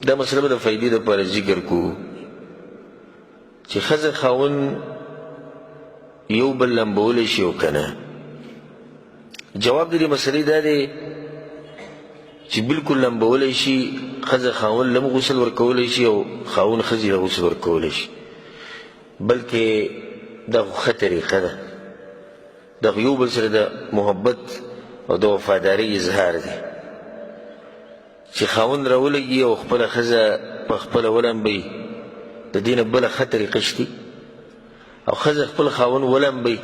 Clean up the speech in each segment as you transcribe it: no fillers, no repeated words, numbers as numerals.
دا مسله به د فایدې لپاره ذکر کو چې ښځه خاوند یو بل لمبولی شي او که نه. جواب د دې مسلې دا دی چې بالکل لمبولی شي، ښځه خاوند لم غسل ورکولی شي او خاوند ښځې له غسل ورکولی شي، بلکې دا خو ښه طریقه ده، دا خو یو بل سره د محبت او د وفادارۍ اظهار دی چې خاوند راولګي او خپله ښځه په خپله ولمبوي. د دې نه بله ښه طریقه شتي؟ او ښځه خپل خاوند ولمبوي،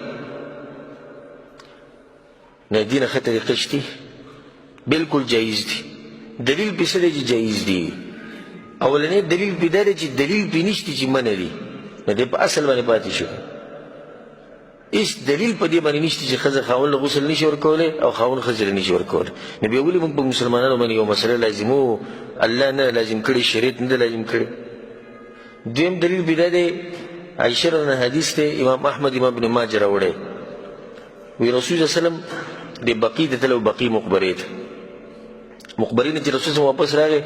نه دې نه ښه طریقه شتي؟ بالکل جایز دي. دلیل پې څه دی چې جایز دي؟ اولنی دلیل پې دا دی چې دلیل پې نشتي چې منع دي، نو دی په اصل باندې پاتې شو. هیڅ دلیل په دې باندې نشته چې ښځه خاوند له غسل نشي ورکولی او خاوند ښځې له نشي ورکولی. نو بیا ولې موږ په مسلمانانو باندې یو مسله لازمو، الله نه لازم کړې، شریعت نه ده لازم کړې؟ دویم دلیل پرې دا دی، عایشه رضی الله حدیث دی، امام احمد امام ابن ماجه راوړی، وی رسول الله صلی الله علیه وسلم د بقیع ته تللی، بقیع مقبرې ته، مقبرې نه چې رسول الله واپس راغی،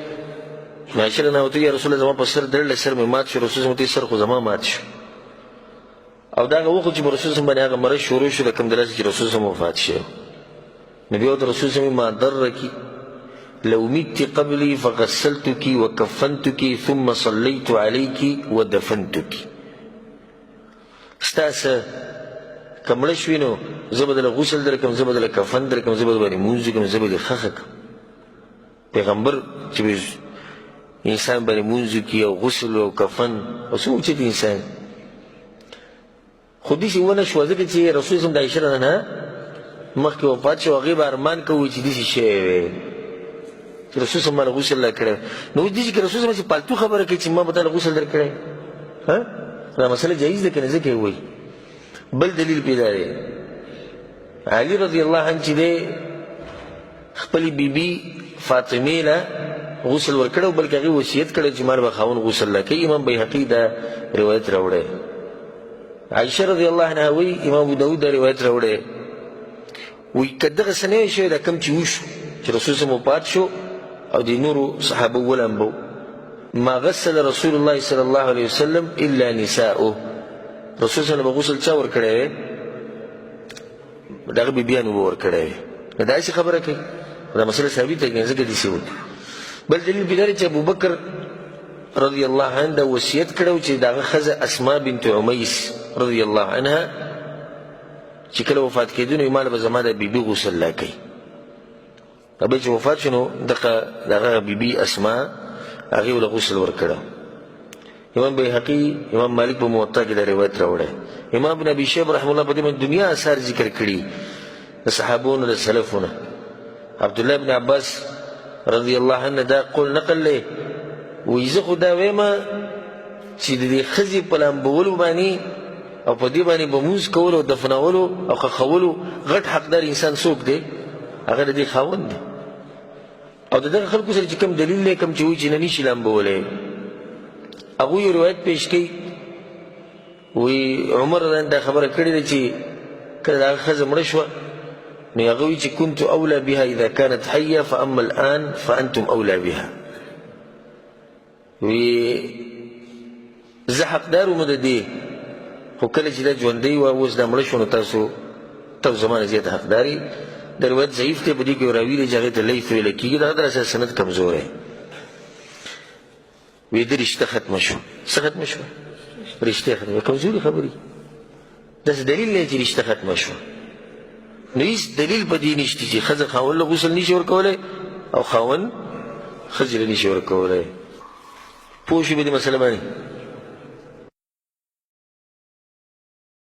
نو عایشه رضی الله عنها یا رسول الله زما په سر درړلی، سر مې مات شو. رسول الله ته سر خو زما مات شو. او دا هغه وخت چې په رسول باندې هغه مرض شروع شو د کوم دلاسه چې رسول صلی وفات شو. نو بیا ورته رسول صلی ما ضرکی لو مت قبلی فغسلتک وکفنتک ثم صلیت علیک ودفنتک. ستا څه که مړه شوې نو زه به درله غسل درکړم، زه به درله کفن درکړم، زه به درباندې لمونځ وکړم، زه به دې ښخه کړم. پیغمبر چې انسان باندې لمونځ وکړي او غسل او کفن او څه اوچت انسان، خو داسې ونه شوه، ځکه چې رسول صلی د عایشه رضی نه مخکې وفات شو. هغې به ارمان کوي چې داسې شی وی چې رسول صلی ماله غسل راکړی. نو اوس داسې که رسول صلی چې پالتو خبره کوي چې ما به تاله غسل درکړی، ها دا مسله جایز ده که نه؟ ځکه یې وایي. بل دلیل پیدا دی، علی رضی الله عنه چې دی خپلې بیبي فاطمې له غسل ورکړی، بلکې هغې وصیت کړی چې مال به خاوند غسل راکوي. امام بیهقي دا روایت راوړی. عایشه رضی الله عنها وایي، امام ابو داود دا روایت راوړی، وایي که دغه څه نه وی شوی، دا کوم چې وشو چې رسول صلی وفات شو او د نورو صحابه ولمبو، ما غسل رسول الله صلی الله علیه وسلم الا نساؤه. رسول صلی الله غسل چا ورکړی وی؟ دغه بیبیانو به ورکړی وی. نو داسې خبره کوي، دا مسله ثابته کړي، ځکه داسې وایي. بل دلیل پرې دا دی چې ابوبکر رضی الله عنه دا وصیت کړی چې د هغه ښځه اسما بنت عمیس رضی الله عنها چې کله وفات کېدو نو مال به زما د بیبي غسل راکوي. هغه چې وفات شو نو دغه دغه بیبي اسما هغې له غسل ورکړی. امام بیهقي امام مالک په موطا کې دا روایت راوړی. امام ابن ابي شیبه رحمه الله په دې باندې دنیا اثار ذکر کړي د صحابونو د سلفونو. عبدالله بن عباس رضی الله عنه دا قول نقل دی، وایي زه خو دا وایم چې د دې ښځې په لامبولو باندې او په دې باندې به مونځ کولو او دفنولو او ښخولو غټ حقدار انسان څوک دی؟ هغه د دې خاوند دی. او د دغه خلکو سره چې کوم دلیل دی، کوم چې وایي چې نه نشي لامبولی، هغوی یو روایت پیش کوي، وایي عمر رضی دا خبره کړې ده چې کله د هغه ښځه مړه شوه نو هغه وایي چې كنت اولی بها اذا كانت حیه فاما الان فانتم اولی بها. وی زه حقدار وم د دې، خو کله چې دا ژوندۍ وه اوس دا مړه شو نو تاسو زما نه زیات حقدار یئ. دا روایت ضعیف دی، په دې کې یو راوي دی چې هغې ته لیث ویل کېږي، د هغه درسره سند کمزوری. وی د رشته ختمه شو. څه ختمه شوه؟ رشته ختمه. کمزوري خبرې، داسې دلیل نه چې رشته ختمه شوه. نو هیڅ دلیل په دې نشته چې ښځه خاوند له غسل نشي ورکولی او خاوند ښځې له نشي ورکولی. پوه شوې په دې مسله باندې؟